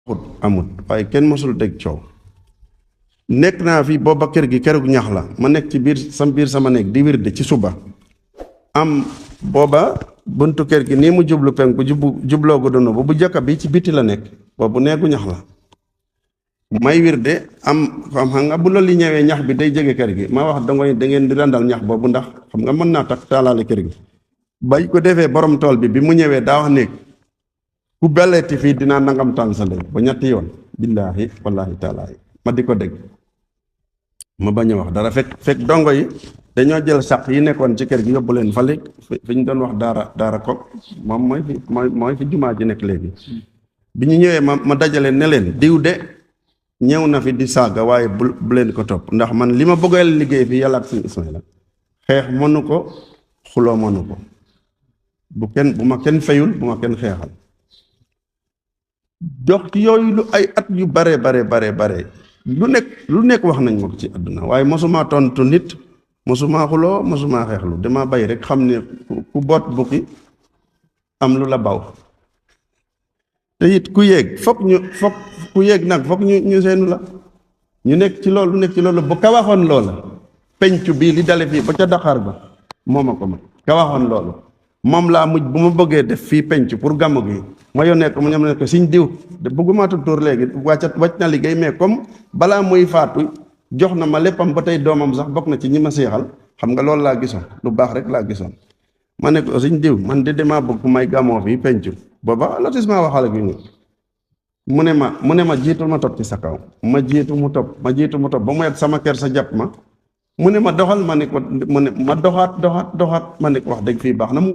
amut waaye kenn mosul dégg coow nekk naa fi booba kër gi kërug ñax la ma nekk ci biir sama nekk di wirde ci suba am booba buntu kër gi nii mu jublu penku jubloo gu dono bu jëkka bi ci biti la nekk boobu neegu ñax la may wirde am xam nga bu loolu li ñëwee ñax bi day jege kër gi ma wax dongo yi da ngeen di randal ñax boobu ndax xam nga mën naa tax taalaale kër gi bañ ko defee borom tool bi mu ñëwee daa wax néeg ku belleeti fii dinaa nangam tànn sa ndey ba ñetti yoon billaahi wallaahi taalaahi ma di ko dégg ma bañ a wax dara fekk dongo yi dañoo jël sàq yi nekkoon ci kër gi yóbbu leen fale fi ñu doon wax daara ko moom mooy fi jumaa ji nekk léegi bi ñu ñëwee ma dajale ne leen diw de ñëw na fi di saaga waaye bu leen ko topp ndax man li ma bëggal liggéey fi yàlla ak suñu Ismaïla xeex mënu ko xuloo mënu ko bu ma kenn fayul bu ma kenn xeexal dox ci yooyu lu ay at yu bare lu nekk wax nañ ma ko ci àdduna waaye mosuma tontu nit mosuma xuloo mosuma xeexlu dama bay rek xam ne ku boot bukki am lu la baw te it ku yéeg foog ku yéeg nag foog ñu seenu la ñu nekk ci loolu bu ka waxoon loola pencu bii li dale fii ba ca Dakar ba moom a ko ma ka waxoon loolu moom laa mujj bu ma bëggee def fii penc pour gàmmu gi ma yónnee ko mu ñam ne ko siñ diw de bëgguma tutur léegi wàcc na liggéey mais comme balaa muy faatu jox na ma léppam ba tey doomam sax bokk na ci ñi ma seexal xam nga loolu laa gisoon lu baax rek laa gisoon ma ne ko siñ diw man de damaa bëgg may gàmmoo fii penc booba lotissement waxale gi ñu mu ne ma jiitul ma topp ci sa kaw ma jiitu mu topp ba mu yegg sama kër sa jàpp ma mu ne ma doxal ma ne ko mu ne ma doxaat ma ne ko wax dëgg fii baax na mu